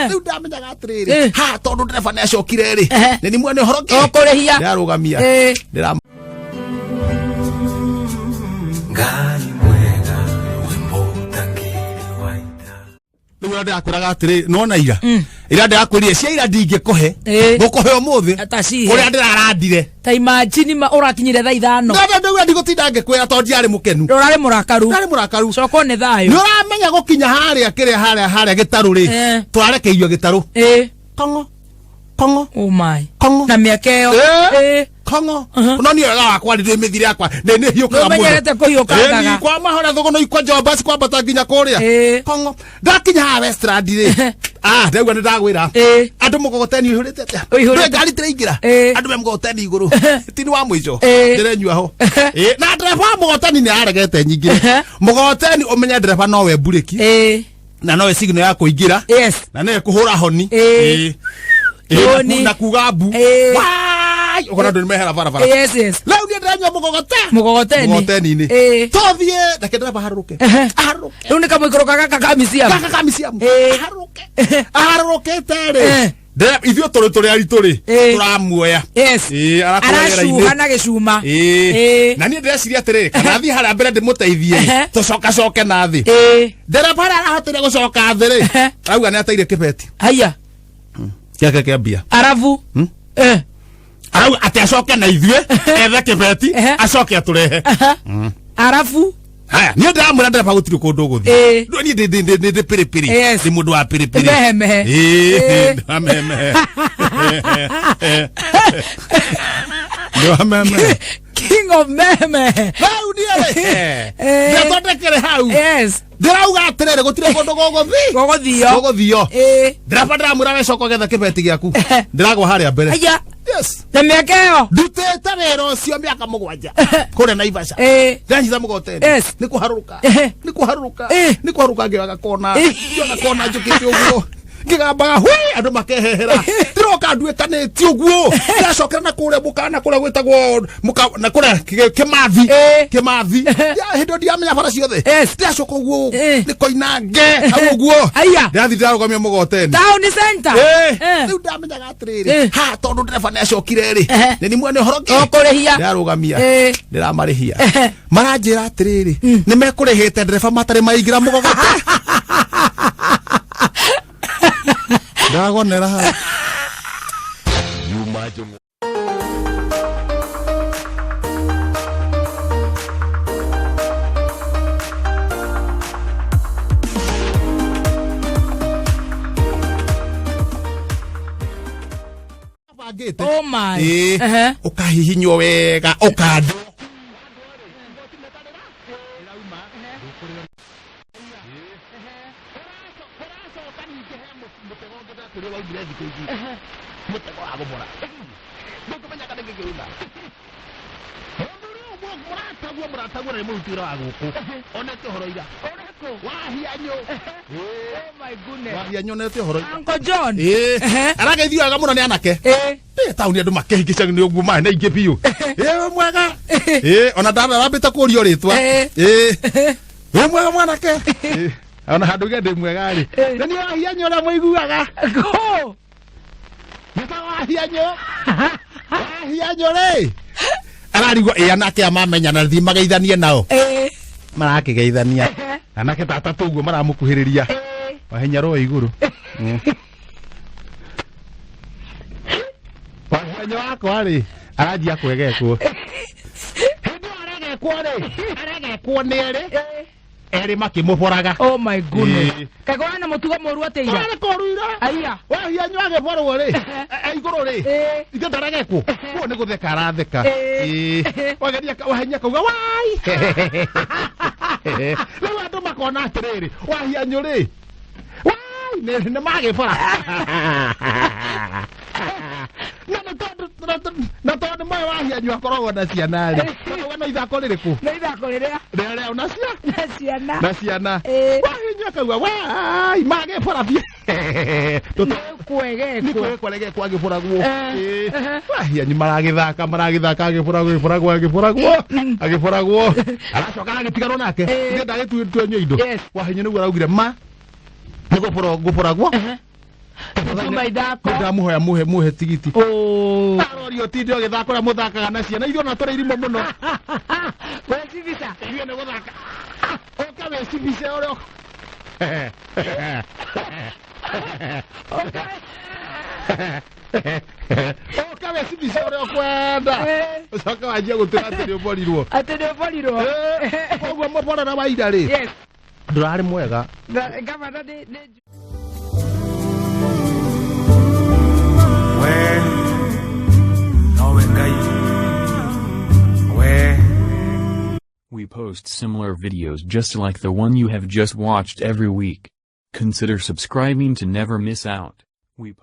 Rĩu ndamenyaga atĩrĩrĩ, ha tondũ ndereba nĩ acokire rĩ, nĩ ni mwene ũhoro kĩ Ũkũrĩhia. Ndĩrarũgamia. Ndĩra Ngai mwega wĩ mũtangĩri wa ita. Rĩu ũrĩa ndĩrakwĩraga atĩrĩ, nona ira ira ndĩrakwĩrire cia ira ndingĩkũhe, ngũkũhe ũmũthĩ. Ta cihe. Ũrĩa ndĩrarandire. Ta imagine ma ũrakinyire thaa 5. Ndĩra ndigũtinda ngĩkwĩra tondũ ndiarĩ mũkenu. Ũrarĩ mũrakaru. Ndarĩ mũrakaru. Coko nĩ Nĩ thayũ. ũramenya gũkinya harĩa kĩrĩa harĩa gĩtarũ rĩ, tũrarekeirio gĩtarũ. Kong'o kong'o. Oh my. Kong'o. Na mĩaka ĩyo. Kong'o. No niĩ wega wakwa rĩ, ndĩ mĩthire yakwa nĩ hiũkaga mũno. Nĩũmenyerete kũhiũkangaga. Ĩĩ, kwa mahora thũgũnũ ikwa njomba cikwambata nginya kũrĩa. Kong'o. Ndakinya haha Westland rĩ, ah, ndaigua nĩ ndagwĩra. Andũ mũgogoteni ũihũrĩte atĩa? Ũihũrĩte. Ndũĩ ngari tĩraingĩra. Andũ me mũgogoteni igũrũ. Ti nĩ wa mũico. Ndĩrenyua ho. Na ndereba wa mũgogoteni nĩ aregete nyingĩ. Mũgogoteni ũmenye ndereba nowe mburĩki. Na nowe signal ya kũingĩra. Na nowe kũhũra honi. Honi. Na kuga mbu. Wai! Ũkona andũ nĩ mehera barabara. Yes, yes. Rĩu niĩ ndĩranyua mũgogote. Mũgogoteni. Mũgogoteni-inĩ. Tũthiĩ. Reke ndereba aharũrũke. Aharũrũke. Rĩu nĩ kamũikũrũka gaka ka miciamu. Gaka ka miciamu. Aharũrũke. Aharũrũkĩte rĩ. Ithuĩ tũrĩ aritũ rĩ. Tũramuoya. Arakũra Aracuha rĩera-inĩ. na gĩcuma. Na niĩ ndĩreciria atĩrĩrĩ, kana thiĩ harĩa mbere ndĩmũteithie, tũcokacoke na thĩ. Ndereba harĩa arahotire gũcoka thĩ rĩ, arauga nĩ ateire kĩbeti. Haya. Gĩake kĩa mbia. Arabu. Arauga atĩ acoke na ithuĩ, ethe kĩbeti, acoke atũrehe. Arabu. Haya, niĩ ndĩramwĩra ndereba gũtirĩ kũndũ ũgũthiĩ. Niĩ ndĩ pĩrĩpĩrĩ. Ndĩ mũndũ wa pĩrĩpĩrĩ. Mehemehe. Ndĩ wa mehemehe. Ndĩ wa mehemehe. King of mehemehe. Hau niĩ rĩ. Ndĩrathondekere hau. Ndĩrauga atĩrĩrĩ, gũtirĩ kũndũ gũgũthiĩ. Gũgũthio. Gũgũthio. Ndereba ndĩramwĩra we coka ũgethe kĩbeti gĩaku. Ndĩragwa harĩa mbere. Aya. Yes. Na mĩaka ĩyo. Ndutĩte wĩra ũcio mĩaka 7 kũrĩa Naivasha. Ndĩranyita mũgoteni. Nĩ kũharũrũka. Nĩ kũharũrũka. Nĩ kũharũrũka ngĩoyaga kona. Ngĩoyaga kona njũkĩte ũguo. Ngĩgambaga hwi andũ makehehera. Ndĩroka nduĩkanĩtie ũguo. Ndĩracokera na kũrĩa mũkana kũrĩa gwĩtagwo mũka na kũrĩa Kĩmathi. Kĩmathi. Ya hĩndĩ ĩyo ndiamenya bara ciothe. Ndĩracoka ũguo nĩ koinange hau ũguo. Aya. Ndĩrathiĩ ndĩrarũgamia mũgoteni. Town center. Rĩu ndamenyaga atĩrĩrĩ, ha tondũ ndereba nĩ acokire rĩ, nĩ ni mwene ũhoro kĩ? Ũkũrĩhia. Ndĩrarũgamia. Ndĩramarĩhia. Maranjĩra atĩrĩrĩ, nĩ mekũrĩhĩte ndereba matarĩ maingĩra mũgogote. Ndagonera hau. Nyuma Njũng'wa. Bangĩte. Oh my. Ũkahihinywo wega ũkandwo. Mũtego wa gũbora. Ndũkũmenya kana gĩkĩuna. Mũrataguo mũrataguo na nĩ mũruti wĩra wa gũkũ. Onete ũhoro ira. Wahianyũ. Oh my goodness. Wahianyũ onete ũhoro ira. Uncle John. Arageithio wega mũno nĩ anake. Taũni andũ makĩhingĩca nĩ ũguo maĩ na ingĩ biũ. Wĩ mwega. Ona ndarambĩte kũrio rĩtwa. Wĩ mwega mwanake. Ona handũ ge ndĩ mwega rĩ. Nĩ niĩ wahianyũ ũrĩa mũiguaga. Go. Nĩta wahianyũ. Wahianyũ rĩ. Ararigwo ĩ anake aya mamenyana thiĩ mageithanie nao. Marakĩgeithania. Anake ta atatũ ũguo maramũkuhĩrĩria. Wahinya rũĩ igũrũ. Wahianyũ wakwa rĩ aranjia kwegekwo. Hĩndĩ ĩyo aregekwo rĩ, aregekwo nĩ erĩ. Erĩ makĩmũboraga. Oh my goodness. Kaĩ na mũtugo mũru atĩa ira? Karĩ koru ira. Aya. Wahianyũ agĩborwo rĩ, igũrũ rĩ, ithe ndaregekwo. Kuo nĩ gũtheka aratheka. Wageria wahinya kauga wai. Rĩu andũ makona atĩrĩrĩ, wahianyũ rĩ, wai nĩ magĩbora. Na nĩ tondũ na tondũ nĩ moĩ wahianyũ akoragwo na ciana rĩ. Makauga no ithako rĩrĩkũ? Nĩ ithako rĩrĩa. Rĩrĩa rĩao na cia? Na ciana. Na ciana. Wahinyũ akauga wai magĩbora biũ. Kwegekwo. Nĩ kwegekwo aregekwo agĩboragwo. Wahianyũ maragĩthaka maragĩthaka agĩboragwo agĩboragwo agĩboragwo agĩboragwo. Aracoka aragĩtiganwo nake. Ithe ndagĩtuĩnywo indo. Wahinyũ nĩguo araugire ma nĩ gũboragwo. Tuma ithako. Ndamuhoya muhe muhe tigiti. Oh. Arorio tinde ũgĩthaka ũrĩa mũthakaga na ciana ithuĩ ona tũrĩ irimũ mũno. Wecibica. Ithuĩ nĩ gũthaka. Ũka wĩcibice ũrĩa ũka wĩcibice ũrĩa ũkwenda. Ũcoke wanjie gũtwĩra atĩ nĩ ũborirwo. Atĩ nĩ ũborirwo. Koguo mũborera wa ira rĩ. Yes. Ndũrarĩ mwega. Gavana nĩ We nowe Ngai we. We post similar videos just like the one you have just watched every week. Consider subscribing to never miss out. We